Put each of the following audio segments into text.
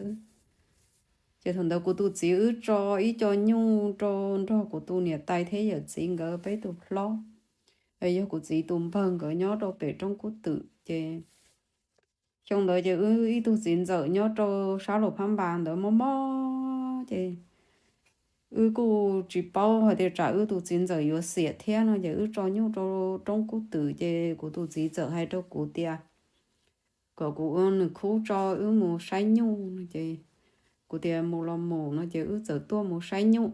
xwb. Ces thaum ntawd kuv tus txiv wb tso ib co nyuj rau nrog kuv tus niam tais thiab yawm txiv nkawd peb tus hlob, yog kuv txiv tus npawg nkawd nyob rau pem roob kub twm. Ces xyoo ntawd ces wb ib tug txiv ntxawm nyob rau sab Luam Phab Npas ntawd mob mob ces wb kuj tsis paub hais tias tsam wb tus txiv ntxawm yuav xiam thiab no ces wb tso nyuj rau roob kub twm ces kuv tus txiv txawm hais rau kuv tias kom kuv ua nws khub tso wb mus saib nyuj no ces kuv tias mus los mus no ces wb txawm tuaj mus saib nyuj.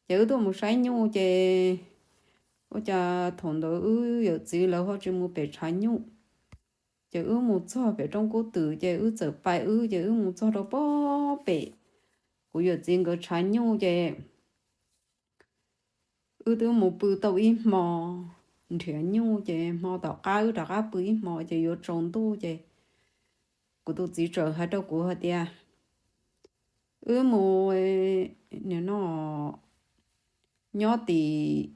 Ces wb tuaj mus saib nyuj ces ua cas thaum ntawd wb yawm txiv lawv ho tsis mus pem tshav nyuj. Ces wb mus txog pem roob kub twm ces wb txawm pais wb ces wb mus txog rau pem kuv yawm txiv nkawd tshav nyuj ces wb twb mus pw tau ib hmo nrhiav nyuj ces hmo tom qab wb rov qab pw ib hmo ces yuav tsaus ntuj ces kuv tus txiv txawm hais rau kuv hais tias wb mus, nim no nyob tim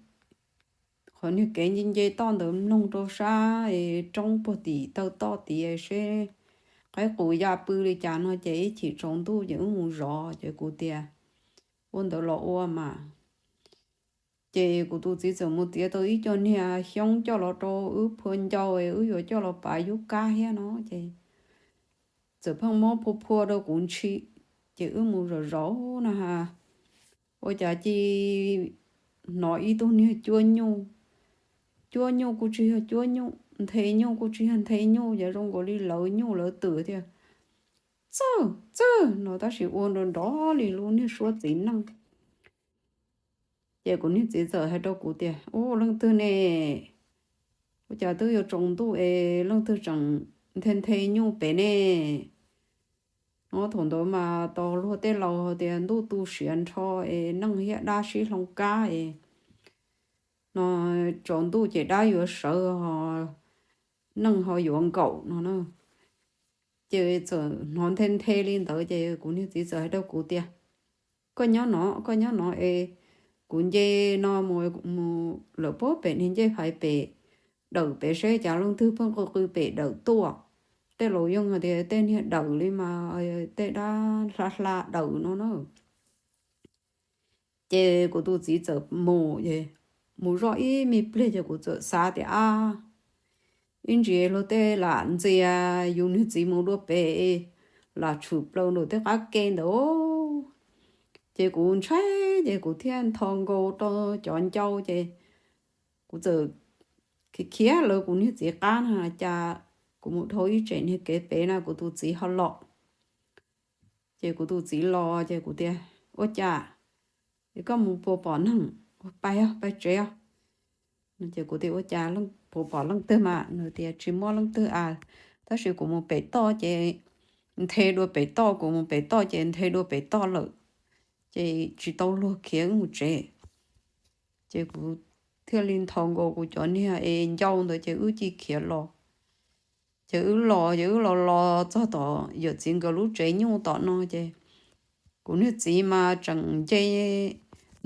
qhov niag kev nce nce toj ntawd mloog rau sab roob puag tim taw toj tid seb qaib qus ya pw li cas no ces ib chim tsaus ntuj ces wb mus zov ces kuv tias ua ntawd los ua mas. Ces kuv tus txiv txawm mus txiav tau ib co niag xyoob coj los rau wb phua ncau wb yuav coj los pav yub kab thiab no ces txawm pheej muab phua phua rau kuv ntshis. Ces wb mus zov zov na has, ua cas cia hnov ib tug niag cuab nyuj, cuab nyuj kuj tsis yog cuab nyuj, nthe nyuj kuj tsis yog nthe nyuj, ces zoo nkaus li lawv nyuj lawv twm tias txawj txawj no tab sis ua nrov nrov li lub niag suab txiv neej. Ces kuv niag txiv txawm hais rau kuv tias ua leej twg ne, ua cas twb yuav tsaus ntuj es leej twg tseem nthe nthe nyuj pem ne. No thaum ntawd mas tos luag tej laus tias ntuj tu siav nrho es neej thiab dab sib hloov kab es no tsaus ntuj ces dab yuav sawv, neej ho yuav nkaum no na. Ces txawm hnov nthe nthe li ntawd ces kuv niag txiv txawm hais rau kuv tias koj nyob no, koj nyob no es kuv nce no mus, mus lawm puag pem niag ncej fais pem dawm pem seb cas leej twg pheej qw qw pem dawm tuaj. Tej laus yeej hais tias tej niag dawm li mas tej dab hla hla dawm no na. Ces kuv tus txiv txawm mus es mus zoj ib me pliag ces kuv txawm xav tias ab, ib ntsis luag tej lam ntxias yus niag txiv mus dua pem, lam tshwm plaws nraum tej qab ke ntawd. Ces kuv ntshai ces kuv thiaj ntho nkaus rau cov ncau ces kuv txawm khiav khiav lawv kuv niag txiv qab na cas kuv mus dhau ib tsem niag kev pem na kuv tus txiv ho los. Ces kuv tus txiv los ces kuv tias ua cas es koj mus puas pom neeg, pais os, pais tsev os. Ces kuv tias ua cas puas pom leej twg mas, nws tias tsis muaj leej twg a, tab sis kuv mus pem toj ces nthe dua pem toj, kuv mus pem toj ces nthe dua pem toj lawm, ces tsis tau luag khiav wb mus tsev. Ces kuv thiaj li ntho nkaus kuv cov niag es ncau ntawd ces wb cia khiav los. Ces wb los ces wb los los txog tom yawm txiv nkawd lub tsev nyuj tom no ces kuv niag txiv mas tseem nce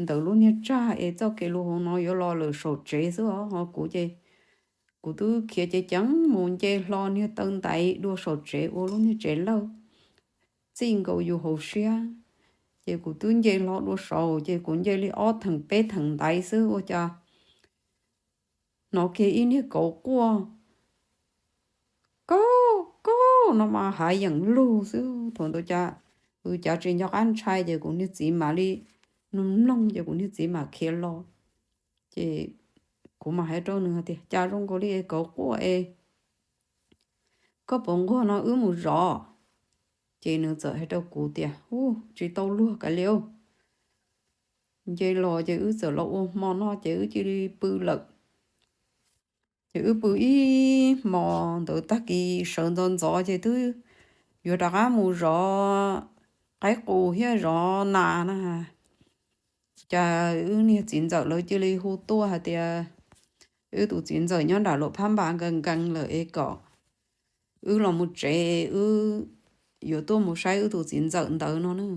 ntawm lub niag tsag es txoj kev lus hauv no yuav los lawm saum tsev xwb os, ho kuv ces kuv twb khiav ceev ceev mus nce hlo niag taw ntaiv dua saum tsev ua lub niag tsev lawj txij nkaus yus hauv siab. Ces kuv twb nce hlo dua saud ces kuv nce li ob theem peb theem ntaiv xwb ua cas hnov kiag ib niag kauv quaj kauj kauj no mas hav yeem lug xwb. Thaum ntawd cas, cav tsis nco qab ntshai ces kuv niag txiv mam li mloog mloog ces kuv niag txiv mam khiav los. Ces kuv mam hais rau nws hais tias cas zoo nkaus li kauv quaj es koj puas nquag no wb mus zov? Ces nws txawm hais rau kuv tias u, tsis tau luag kav liam. Nce los ces wb txawm los ua hmo noj ces wb cia li pw lawm. Ces wb pw ib hmo ntawd tag kis sawv ntxov ntxov ces twb yuav rov qab mus zov qaib qus thiab zov nas na. Cas wb niag txiv ntxawm lawv cia li hu tuaj hais tias wb tus txiv ntxawm nyob nram Luam Phab Npas nkees nkees lawm es kom wb los mus tsev, wb yuav tuaj mus saib wb tus txiv ntxawm ntawd no na.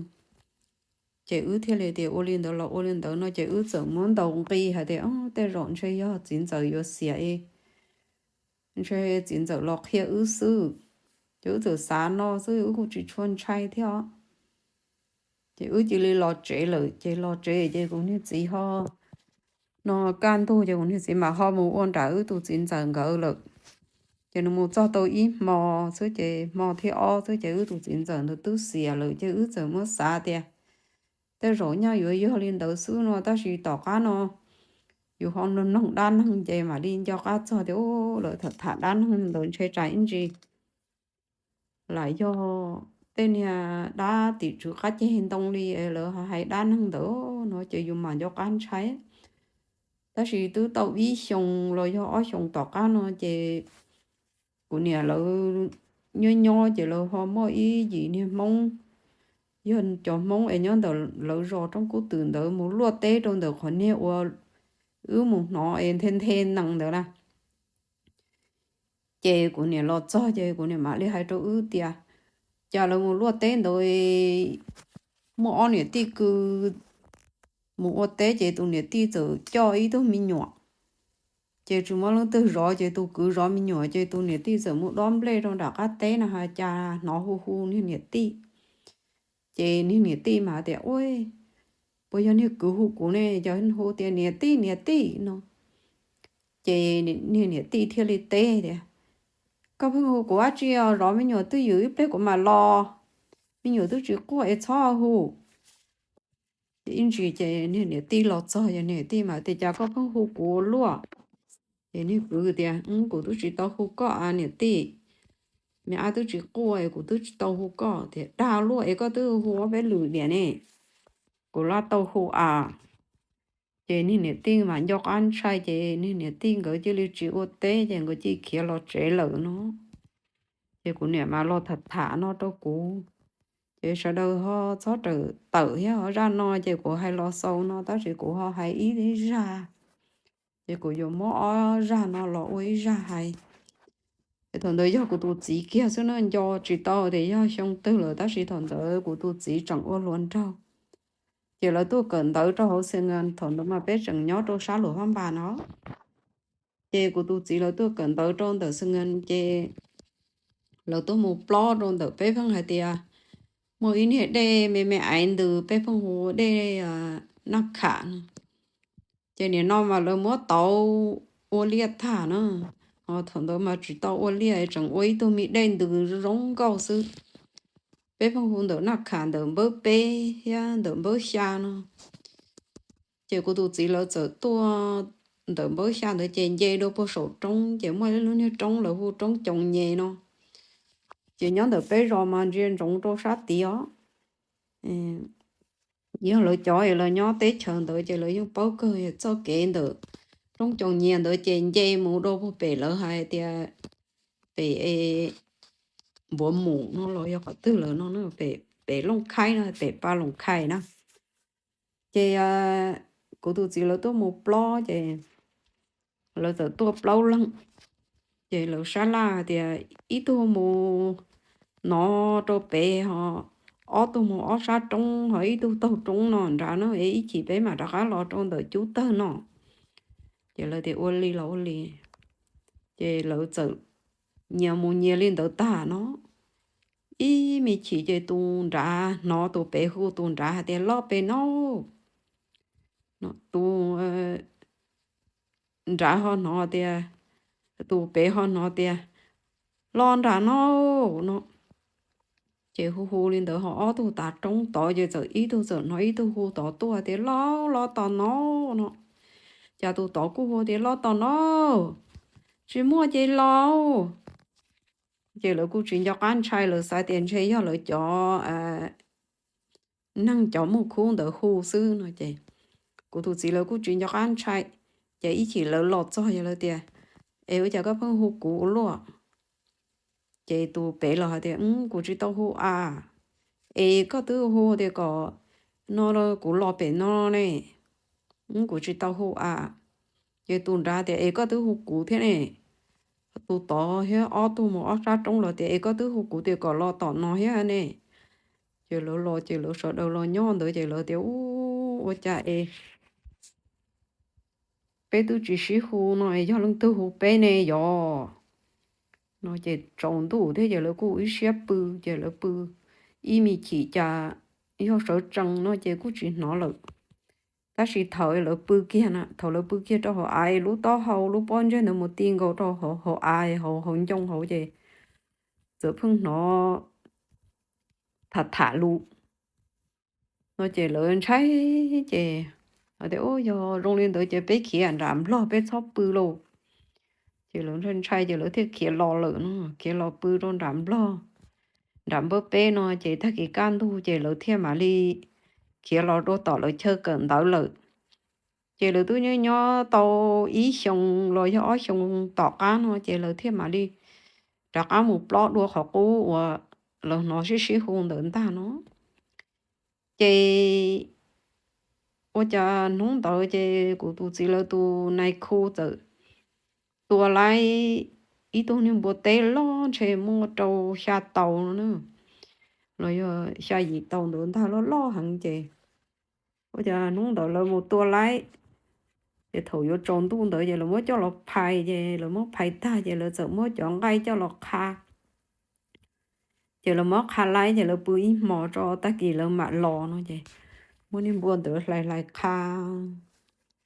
Ces wb thiaj li tias ua li ntawd los ua li ntawd no ces wb txawm muab ntaus nqi hais tias tej zaum ntshe yog txiv ntxawm yuav xiam es ntshe txiv ntxawm los qhia wb xwb. Ces wb txawm xav no xwb, wb kuj tsis tshua ntshai thiab. Ces wb cia li los tsev lawm. Ces los tsev ces kuv niag txiv ho, no kaj ntug ces kuv niag txiv mas ho mus ua nram wb tus txiv ntxawm nkawd lawm. Ces nws mus txog tau ib hmo xwb, ces hmo thib ob xwb ces wb tus txiv ntxawm ntawd twb xiam lawm. Ces wb txawm muab xav tias tej zaum nyaj yuav yog li ntawd xwb no, tab sis tom qab no yus ho mloog mloog dab neeg ces mam li nco qab txog tias lawv tham tham dab neeg ntawd ntshe tsam ib ntsis lam yog tej niag dab tim tswv qab ceg ntoo li lawv hais dab neeg ntawd no ces yus mam nco qab ntshai. Tab sis twb tau ib xyoos los yog ob xyoos tom qab no ces kuv niam lawv nyob nyob ces lawv ho muaj ib yim niag Hmoob, yog cov Hmoob es nyob ntawm lawv zos Roob Kub Twm ntawd mus luaj teb rau ntawm qhov niag uas wb mus hnov es nthe nthe nees ntawd na. Ces kuv niam los txog ces kuv niam mam li hais rau wb tias, cas lawv mus luaj teb ntawd muaj ob niam tij kwv mus ua teb ces tus niam tij txawm coj ib tug me nyuam. Ces tsis muaj leej twg zov ces tus kwv zov me nyuam ces tus niam tij txawm mus dob nplej rau nram qab teb no has cas hnov hu hu niag niam tij. Ces niag niam tij mas tias, ua, puas yog niag kwv hu kuv ne, yog hu tias niam tij niam tij no. Ces niag niam tij thiaj li teb tias, koj pheej hu kuv dab tsi os, zov me nyuam twj ywm ib pliag kuv mam los, me nyuam twb tsis quaj es txhob hu. Ib ntsis ces niag niam tij los txog, yog niam tij mas tias cas koj pheej hu kuv ua luaj. Ces niag kwv tias, kuv twb tsis tau hu koj a niam tij, me ab twb tsis quaj es kuv twb tsis tau hu koj. Tias, dag luaj es koj twb hu ob peb lwm diam ne, kuv laj tau hu a. Ces niag niam tij mas nco qab ntshai ces niag niam tij nkawd cia li tsis ua teb ces nkawd cia li khiav los tsev lawm no. Ces kuv niam mas los tham tham no rau kuv, ces sawv daws ho txhob rawm tawm thiab, ho zaj no ces kuv hais los xaus no tab sis kuv ho hais ib zaj, ces kuv yuav muab ob zaj no los ua ib zaj hais. Ces thaum ntawd yog kuv tus txiv kiag xwb na, nco tsis tau tias yog xyoo twg lawm tab sis thaum ntawd kuv tus txiv tseem ua hluas nraug. Ces lawv tuaj kawm ntawv rau hauv Xees Nkas, thaum ntawd mas peb tseem nyob rau sab Luam Phab Npas no. Ces kuv tus txiv lawv tuaj kawm ntawv rau ntawm Xees Nkas ces lawv tuaj mus plob rau ntawm, peb pheej hais tias muaj ib niag dej me me aiv ntws peb pheej hu dej Naj Kham no. Ces nim no mas lawv muab tauv ua liaj tag na, ho thaum ntawd mas tsis tau ua liaj, tseem ua ib tug me dej ntws zoo nkauj xwb. Peb pheej hu ntawm Naj Kham ntawm npawb peb thiab ntawm npawb xya no. Ces kuv tus txiv lawv txawm tuaj ntawm npawb xya ntawd ces nce dua puag saum roob ces muaj ib lub niag roob lawv hu roob Coos Nyes no. Ces nyob ntawm peb zos mas ntsia ntsoov rau sab tid os. Yog lawv cov es lawv nyob teb chaws ntawd ces lawv yeej paub kawg txoj kev ntawm roob Coos Nyes ntawd ces nce mus dua puag pem lawv hais tias pem Npuav Mus no los yog qhov twg lawm no, pem Looj Khaib no, pem Pas Looj Khaib na. Ces kuv tus txiv lawv tuaj mus plob ces lawv txawm tuaj plaub leeg. Ces lawv sab laj tias ib tug mus nov rau pem ho ob tug mus ob sab roob ho ib tug taug roob no nrad no es ib chim peb mam rov qab los rau ntawm cub tawg no. Ces lawv tias ua li los ua li. Ces lawv txawm nyias mus nyias li ntawd tag no. Ib me chim ces tus nrad hnov tus pem hu tus nrad hais tias los pem no. Tus nrad ho hnov tias, tus pem ho hnov tias los nram no no. Ces hu hu li ntawd ho ob tug tav roob tod ces txawm ib tug txawm hnov ib tug hu tod tuaj tias los, los tom no no. Cas tus tod kuj hu tias los tom no, tsis muaj ces los. Ces lawv kuj tsis nco qab ntshai, lawv xav tias ntshe yog lawv cov neeg cov muaj khub ntawd hu xwb no ces kuv tus txiv lawv kuj tsis nco qab ntshai. Ces ib chim lawv los txog yog lawv tias, es ua cas koj pheej hu kuv ua luaj? Ces tus pem los hais tias, kuv tsis tau hu a. Es koj twb hu tias kom no, kuv los pem no ne, kuv tsis tau hu a. Ces tus nrad tias, es koj twb hu kuv thiab ne. Tus tod thiab ob tug mus ob sab roob los tias, es koj twb hu kuv tias kom los tom no thiab ne. Ces lawv los ces lawv sawv daws los nyob ntawd ces lawv tias, u, ua cas es peb twb tsis sib hu no es yog leej twg hu peb ne yog? no ces tsaus ntuj thiab ces lawv kuj ib siab pw, ces lawv pw ib me chim cas yog sawv tsees no ces kuj tsis hnov lawm. Tab sis thaum lawv pw kiag na, thaum lawv pw kiag rau hauv av, lub taub hau lub pob ntseg ntawd mus ti nkaus rau hauv av, hauv ncoo hauv ces txawm pheej hnov tham tham lus no ces lawv ntshai ces tias, Ub, yog zoo li ntawd ces peb khiav nram nplog, peb txhob pw lauj. Ces lawv ntshai ntshai ces lawv thiaj khiav los lawm no, khiav los pw rau nram nplog, nram npawb peb no ces tag kis kaj ntug ces lawv thiaj mam li khiav los rau tom lawv chaw kawm ntawv lawm. Ces lawv twb nyob nyob tau ib xyoo los yog ob xyoo tom qab no ces lawv thiaj mam li rov qab mus plob dua qhov qub uas lawv hnov sib sib hu ntawd ntag no. Ces ua cas hnub ntawd ces kuv tus txiv lawv tus nais khu txawm tua laib ib tug niag npua teb loj ntshe muaj rau xya tau no na, los yog xya yim tau ntawd ntag, loj loj heev ces ua cas hnub ntawd lawv mus tua laib, ces thaum yuav tsaus ntuj ntawd ces lawv muab coj los phais, ces lawv muab phais tag ces lawv txawm muab cov nqaij coj los qha. Ces lawv muab qha laib ces lawv pw ib hmos tso, tag kis lawv mam los no ces muab niag npua ntawd hlais hlais qha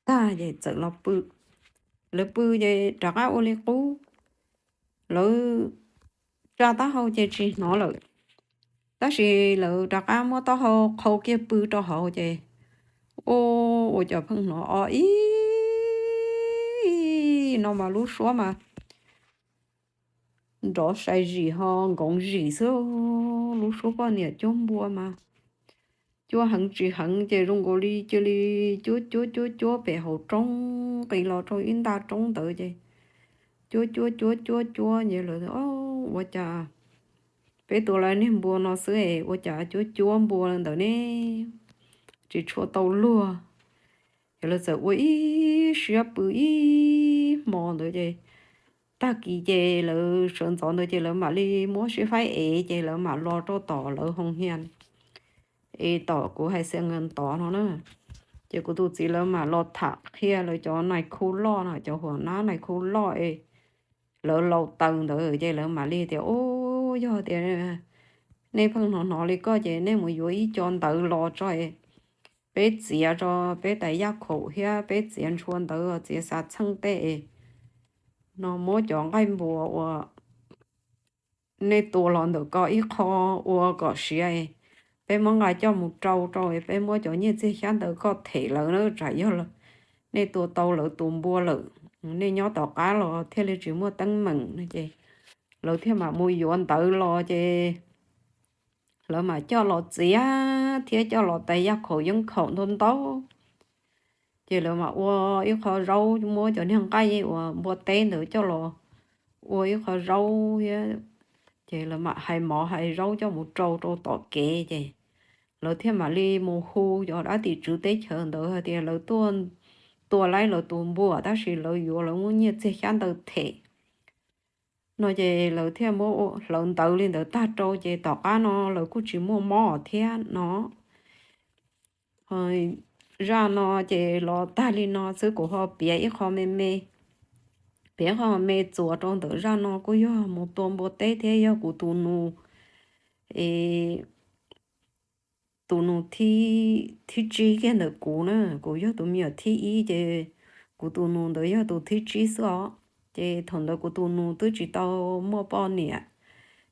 tag ces txawm los pw. Lawv pw ces rov qab ua li qub, lawv tsa taub hau ces tsis hnov lawm. Tab sis lawv rov qab muab taub hau qhau kiag pw rau hauv ces ua, ua cas pheej hnov o ib no mas lub suab mas nrov sai zim ho nkoov zim xwb. Lub suab poj niam cuab npua mas cuab heev tsis heev ces zoo nkaus li cia li cuab cuab cuab cuab pem hauv roob nqis los rau ib nta roob ntawd ces cuab cuab cuab cuab cuab ces lawv, Ua cas peb tua laib niag npua no xwb es ua cas cuab cuab npua ntawd ne, tsis tshua tau luag. Ces lawv txawm ua ib siab pw ib hmo ntawd ces tag kis ces lawv sawv ntxov ntawd ces lawv mam li muab sib faib ev ces lawv mam los rau tom lawv hoo hias es tom kuv hais xees nkaws tod no na. Ces kuv tus txiv lawv mam los tham qhia lawv cov nais khu loj no, cov huam nab nais khu loj es lawv laus taws ntawd ces lawv mam li tias, Ub, yog tias nej pheej hnov hnov li koj ces nej mus yuav ib co ntawv los tso, peb txiav tso peb tais yaj khaum thiab peb txiav ntshua ntawv, txiav xav txheej tej no, muab cov nqaij npua uas nej tua los ntawm ko ib qho ua kom siav, peb muab nqa coj mus rau rau, peb muab cov nyiaj txiag xyab ntawv koj them lawv na, tsam yog nej tua tau lawv tus npua lawm, nej nyob tom qab los thiaj li tsis muaj teeb meem no. Ces lawv thiaj mam mus yuav ntawv los ces lawv mam coj los txiav thiab coj los tais yaj khaum yeeb khaum ntau ntau. Ces lawv mam ua ib qho zaub, muab cov niag nqaij uas npua teb ntawd coj los ua ib qho zaub thiab. Ces lawv mam hais mov hais zaub coj mus rau rau tom kev ces lawv thiaj mam li mus hu cov dab tim tswv teb chaws ntawd hais tias lawv tuaj tua laib lawv tus npua tab sis lawv yuav lawv muab nyiaj txiag xyab ntawv them no. Ces lawv thiaj muab hlawv ntawv li ntawd tag rau ces tom qab no lawv kuj tsis muaj mob thiab no. Zaj no ces los tag li no xwb, kuv ho piav ib qho me me, piav ib qho me txuas rau ntawm zaj no kuj yog mus tua npua teb thiab yog kuv tus nus, tus nus thib tsib kiag ntawm kuv na, kuv yog tus me nyuam thib ib ces kuv tus nus ntawd yog tus thib tsib xwb os. Ces thaum ntawd kuv tus nus twb tsis tau muaj poj niam,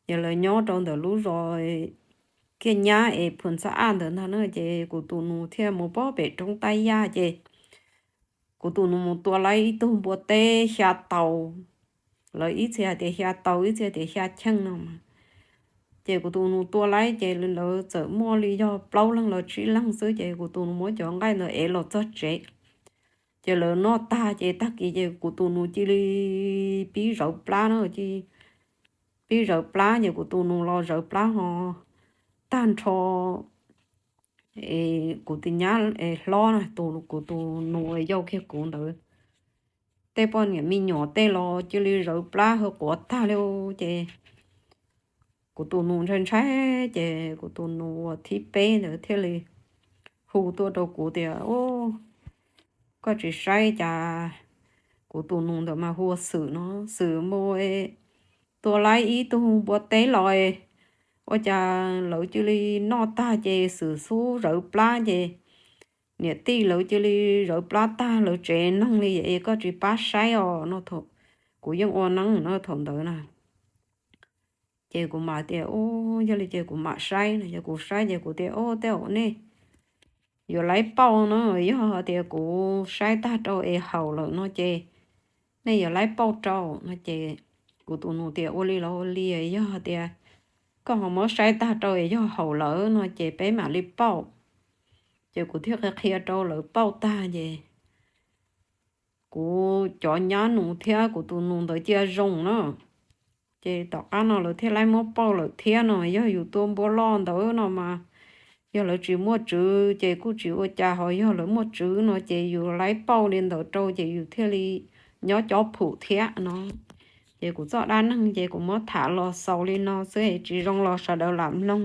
ces lawv nyob rau ntawm lub zos Kiaj Nyab es Phu Ntxha Aj ntawd ntag na. Ces kuv tus nus thiaj mus pem roob Tab Yaj ces kuv tus nus mus tua laib ib tug npua teb xya tau, lawv ib txhia hais tias xya tau, ib txhia tias xya cheej no mas. Ces kuv tus nus tua laib ces lawv txawm muaj li yog plaub leeg los tsib leeg xwb ces kuv tus nus muab cov nqaij ntawd ev los txog tsev. Ces lawv noj tag ces tag kis ces kuv tus nus cia li pib zawv plab na, pib zawv plab ces kuv tus nus los zawv plab ho tag nrho kuv tus nyab hlob na, tus kuv tus nus yau kiag kuv ntawd tej poj niam me nyuam tej los cia li zawv plab ho quav tag li. Ces kuv tus nus ntshai ntshai ces kuv tus nus uas thib peb ntawd thiaj li hu tuaj rau kuv tias, Koj tsis saib cas kuv tus nus ntawd mas hu ua Xwm no, Xwm mus, tua laib ib tug npua teb los, ua cas lawv cia li noj tag ces xwm xub zawv plab ces niam tij lawv cia li zawv plab tag lawv tsev neeg li es koj tsis pab saib os no. Kuv yeej ua neeb no thaum ntawd na. Ces kuv mam tias, u, yog li ces kuv mam saib no. Yog kuv saib ces kuv tias, u, tej zaum nej yuav laib pauj no, yog tias kuv saib tag rau es haum lawm no ces nej yuav laib pauj rau no. Ces kuv tus nus tias, ua li los ua li, yog tias koj ho muab saib tag rau es yog haum lawm no ces peb mam li pauj. Ces kuv thiaj qhia qhia rau lawv pauj tag ces kuv cov nyab nus thiab kuv tus nus ntawd cia zoo na. Ces tom qab no lawv thiaj laib muab pauj lawm thiab no. Yog yus tua npua loj ntawd no mas yog lawv tsis muaj tswv ces kuj tsis ua cas, ho yog lawv muaj tswv no ces yus laib pauj li ntawd rau ces yus thiaj li nyob cob phum thiab no. Ces kuv txoj dab neeg ces kuv muab tham los xaus li no xwb es tsis zoo los sawv daws lam mloog.